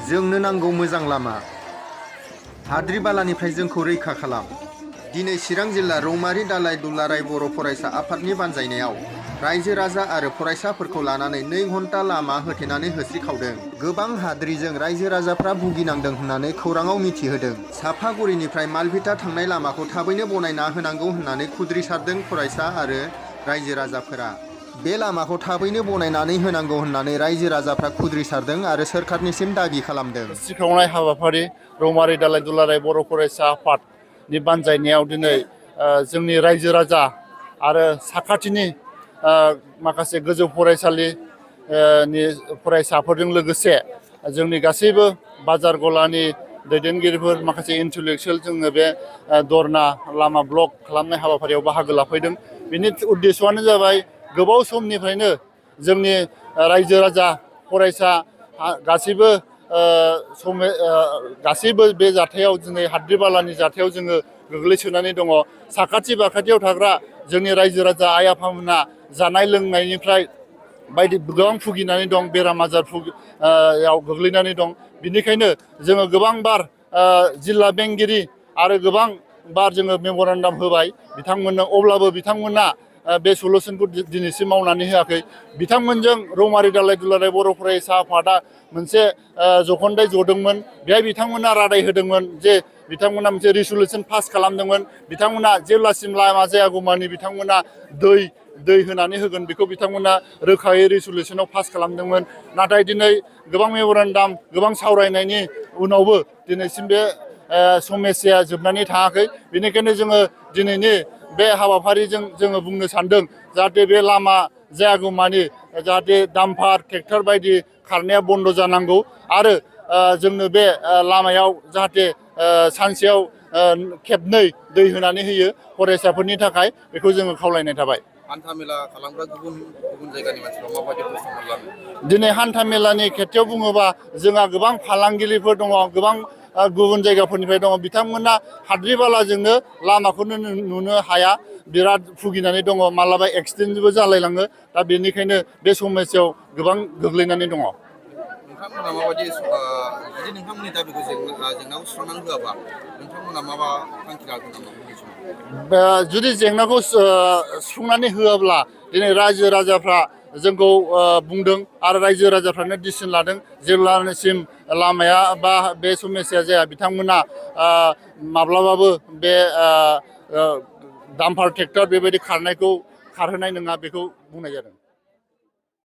जोंनो नांगौ मोजां लामा, हाद्रि बालानिफ्राय जोंखौ रैखा खालाम। दिनै चिरां जिल्ला रौमारि दालाइ दुलाराय बर' फरायसा आफादनि बानजायनायाव रायजो राजा आरो फरायसाफोरखौ लानानै 2 घन्टा लामा होथेनानै होस्रिखावदों। गोबां हाद्रिजों रायजो राजाफ्रा भुगिनांदों होननानै खौराङाव मिथिहोदों। साफागुरिनिफ्राय मालभिटा थांनाय लामाखौ थाबैनो बनायना होनांगौ होननानै खुद्रिसारदों फरायसा आरो रायजो राजाफोरा। बे लामाखौ थाबैनो बनायनानै होनांगौ होननानै रायजो राजाफ्रा खुद्रिसारदों आरो सोरखारनिसिम दाबि खालामदों। होस्रिखावनाय हाबाफारि रौमारि दालाइ दुलाराय बर' फरायसा आफादनि बानजायनायाव दिनै जोंनि रायजो राजा आरो साखाथिनि माखासे गोजौ फरायसालिनि फरायसाफोरजों लोगोसे जोंनि गासैबो बाजार गलानि दैदेनगिरिफोर माखासे इन्टेलेक्सुयेल जोङो बे धरना लामा ब्लक खालामनाय हाबाफारियाव बाहागो लाफैदों। बिनि उद्देश्यआनो जाबाय गोबाव समनिफ्रायनो जोंनि रायजो राजा फरायसा गासैबो बे जाथायाव दिनै हाद्रि बालानि जाथायाव जोङो गोग्लैसोनानै दङ। साखाथि बाखाथियाव थाग्रा जोंनि रायजो राजा आइ आफामोना जानाय लोंनायनिफ्राय बायदि गोबां भुगिनानै दं, बेराम आजार गोग्लैनानै दं। बिनिखायनो जोङो गोबांबार जिल्ला बेंगिरि आरो गोबां बार जोङो मेम'रेन्डाम होबाय बिथांमोननो, अब्लाबो बिथांमोना बे सलुसनखौ दिनैसिम मावनानै होआखै। बिथांमोनजों रौमारि दालाइ दुलाराय बर' फरायसा आफादा मोनसे जख'न्दाय जदोंमोन। बेहाय बिथांमोना रादाय होदोंमोन जे बिथांमोना मोनसे रिसुलुसन पास खालामदोंमोन। बिथांमोना जेब्लासिम लामा जायागौमानि बिथांमोना दै होनानै होगोन बेखौ बिथांमोना रोखायै रिसुलुसनाव पास खालामदोंमोन। नाथाय दिनै गोबां मेम'रेन्डाम गोबां सावरायनायनि उनावबो दिनैसिम बे समस्याया जोबनानै थाङाखै। बेनिखायनो जोङो दिनैनि बे हाबाफारिजों जोङो बुंनो सानदों जाहाथे बे लामा जायागौमानि जाहाथे डाम्पार ट्रेक्टर बायदि खारनाया बन्द' जानांगौ आरो जोंनो बे लामायाव जाहाथे सानसेयाव खेबनै दै होनानै होयो फरायसाफोरनि थाखाय, बेखौ जोङो खावलायनाय थाबाय। हान्था मेला खालामग्रा गुबुन जायगानि मानसिफ्रा माबायदि खस्थ' मोनलाङो? दिनै हान्था मेलानि खेथ्रआव बुङोबा जोंहा गोबां फालांगिरिफोर दङ, गोबां गुबुन जायगाफोरनिफ्राय दङ। बिथांमोना हाद्रि बालाजोंनो लामाखौनो नुनो हाया, बिराद भुगिनानै दङ, मालाबा एक्सिडेन्टबो जालायलाङो। दा बेनिखायनो बे समस्यायाव गोबां गोग्लैनानै दङ। नोंथांमोना माबायदि जुदि नोंथांमोननि दाबिखौ जेंनाखौ सुस्रांनानै होआबा नोंथांमोना माबा थांखि लागोन नामा उननि समाव? जुदि जेंनाखौ सुफुंनानै होआब्ला दिनै रायजो राजाफ्रा जोंखौ बुंदों आरो रायजो राजाफ्रानो डिसिसन लादों जेब्लासिम लामाया बा बे समस्याया जाया बिथांमोना माब्लाबाबो बे डाम्पार ट्रेक्टर बेबायदि खारनायखौ खारहोनाय नङा, बेखौ बुंनाय जादों।